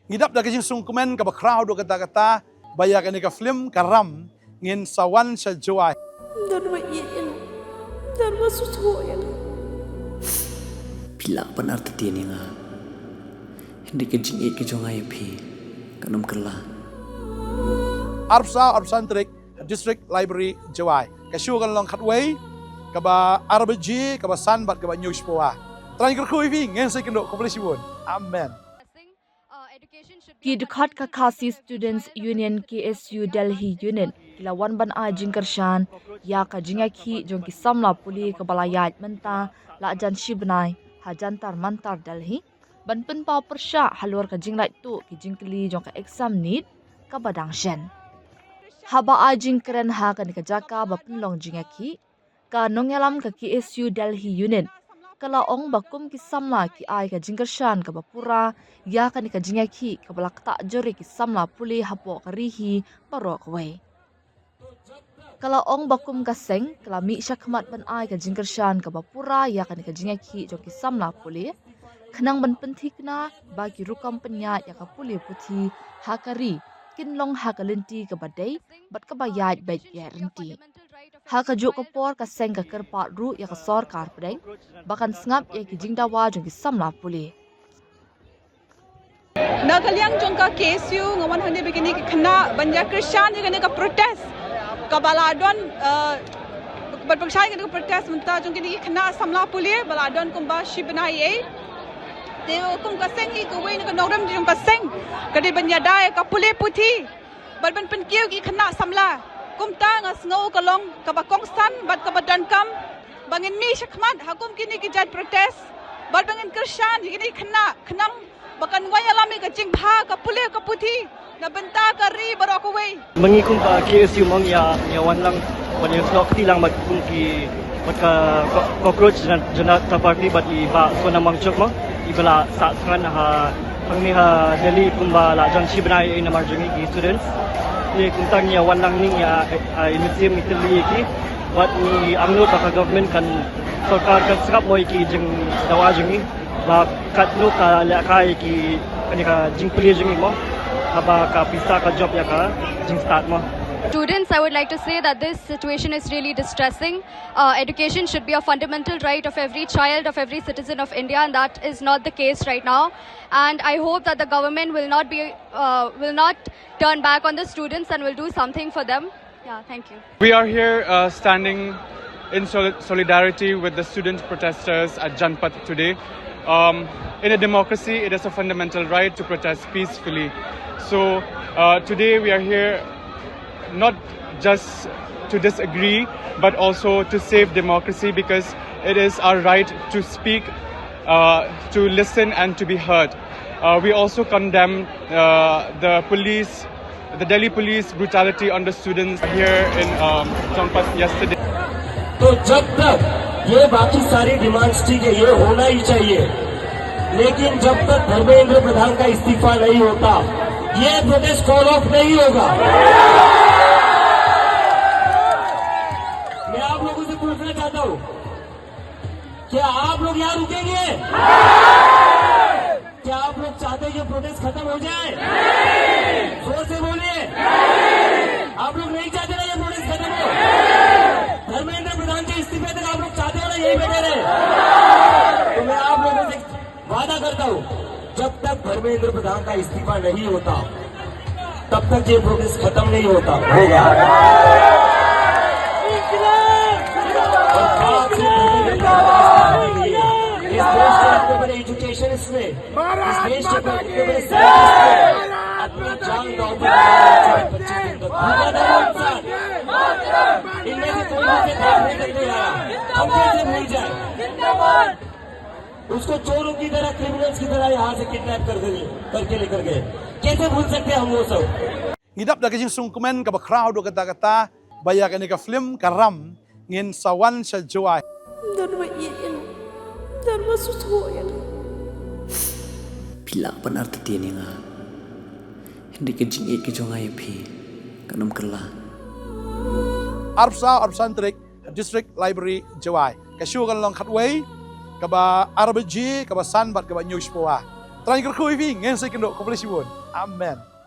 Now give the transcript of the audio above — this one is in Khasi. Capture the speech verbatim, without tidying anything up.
Ngi dap da ka jingsngewkmen kaba khraw haduh katta katta ba ïa kane ka film Ka Ram ngin sa wan sha Jowai. Don ba ïeit ïa nga. Don ba sngewthuh ïa nga. Phi lah ban artatien ïa nga. Hynrei ka jingïeit ka jong nga ïa phi kan ym kylla. Arphew saw arphew san tarik, District Library Jowai. Ka show kan long khatwei, kaba ar baje, kaba san bad kaba hynñiew shapoh. Trai kyrkhu ïa phi, ngin sa ïakynduh, khublei shibun. Amen. Ki dkhot ka Khasi Students Union, K S U Delhi Unit, ki la wan ban ai jingkyrshan ïa ka jingïakhih jong ki samla pule kaba la ïaid mynta, la jan shi bnai ha Jantar Mantar Delhi, ban pynpaw pyrshah halor ka jinglait tuh ki jingkylli jong ka exam NEET kaba dang shen. Haba ai jingkren ha kane ka jaka ba pynlong jingïakhih, ka nongïalam ka K S U Delhi Unit ka la ong ba kum ki samla ki ai ka jingkyrshan kaba pura ïa kane ka jingïakhih kaba la ktah jur ïa ki samla pule hapoh ka ri hi baroh kawei. Ka la ong ba kum ka seng ka la mih shakhmat ban ai ka jingkyrshan kaba pura ïa kane ka jingïakhih jong ki samla pule, khnang ban pynthikna ba ki rukom pynïaid ïa ka pule puthi ha ka ri kin long ha ka lynti kaba dei bad kaba ïaid beit ïaid ryntih. Ha kajuh ka por ka seng ka kyrpad ruh ïa ka sorkar pdeng ba kan sngap ïa ki jingdawa jong ki samla pule. Na ka liang jong ka K S U nga wan hangne bad kine ki khynnah ban ïa kyrshan ïa kane ka protest kaba la don, eh, ban pyrshah ïa kane ka protest mynta jong kine ki khynnah samla pule ba la don kumba shi bnai ei. Te kum ka seng hi, kawei na ka nongrim jong ka seng ka dei ban ïada ïa ka pule puthi bad ban pynkiew ki khynnah samla. Kumta nga sngew ka long kaba kongsan bad kaba donkam ba ngin mih shakhmat ha kum kine ki jait protest bad ba ngin kyrshan ïa kine ki khynnah khnang ba kan wan ïalam ïa ka jingbha ka pule ka puthi na bynta ka ri baroh kawei. Ma ngi kum ka K S U ma ngi ïa, ïa wan lang ban ïa snoh kti lang bad kum ki, bad ka co-, cockroach Jana-, Janata Party bad i Bah Sonam Wangchuk ma, iba la sah sngan ha hangne ha Delhi kumba la jan shi bnai ei namar jong ngi ki students. Te kumta ngi ïa wan lang, ngi ïa, eh, ïa mynsiem ngi tylli ïa ki bad ngi angnud ba ka government kan, sorkar kan sngap mo ïa ki jingdawa jong ngi ba katno ka lehkai ki, kane ka jingpule jong ngi mo, haba ka pisa ka jop ïa ka jingstad mo. Students, I would like to say that this situation is really distressing. Uh, education should be a fundamental right of every child, of every citizen of India, and that is not the case right now. And I hope that the government will not be, uh, will not turn back on the students and will do something for them. Yeah, thank you. We are here, uh, standing in soli-, solidarity with the student protesters at Janpath today. Um, in a democracy, it is a fundamental right to protest peacefully. So, uh, today we are here not just to disagree, but also to save democracy, because it is our right to speak, uh, to listen, and to be heard. Uh, we also condemn, uh, the police, the Delhi police brutality on the students here in, um, Janpath yesterday. तो जब तक ये बाकी सारी डिमांड्स, ठीक है, ये होना ही चाहिए, लेकिन जब तक धर्मेंद्र प्रधान का इस्तीफा नहीं होता, ये प्रोटेस्ट कॉल ऑफ नहीं होगा। मैं आप लोगों से पूछना चाहता हूं, क्या आप लोग यहां रुकेंगे? क्या आप लोग चाहते हैं ये प्रोटेस्ट खत्म हो जाए? जोर से बोलिए। आप लोग नहीं चाहते ना ये प्रोटेस्ट खत्म हो? धर्मेंद्र प्रधान के इस्तीफे तक आप लोग चाहते हो ना यही बैठे रहे? तो मैं आप लोगों से वादा करता हूं, जब तक धर्मेंद्र प्रधान का इस्तीफा नहीं होता, तब तक ये प्रोटेस्ट खत्म नहीं होता, होगा। और बात सिर्फ धर्मेंद्र प्रधान की नहीं है। इस देश के इतने बड़े एजुकेशनिस्ट ने, इस देश के इतने बड़े साइंटिस्ट ने अपनी जान दांव पर लगा के पच्चीस दिन तक भूखा था वो इंसान। इनमें से कोई भी उसे देखने तक नहीं आया। हम कैसे भूल जाए? उसको चोरों की तरह, क्रिमिनल्स की तरह यहां से किडनैप कर दे, करके लेकर गए। कैसे भूल सकते हैं हम वो सब? Ngi dap da ka jingsngewkmen kaba khraw haduh katta katta ba ïa kane ka film Ka Ram ngin sa wan sha Jowai. Don ba ïeit ïa nga. Don ba sngewthuh ïa nga. Phi lah ban artatien ïa nga. Hynrei ka jingïeit ka jong nga ïa phi kan ym kylla. Arphew saw arphew san tarik, District Library Jowai. Ka show kan long khatwei, kaba ar baje, kaba san bad kaba hynñiew shapoh. Trai kyrkhu ïa phi, ngin sa ïakynduh, khublei shibun. Amen.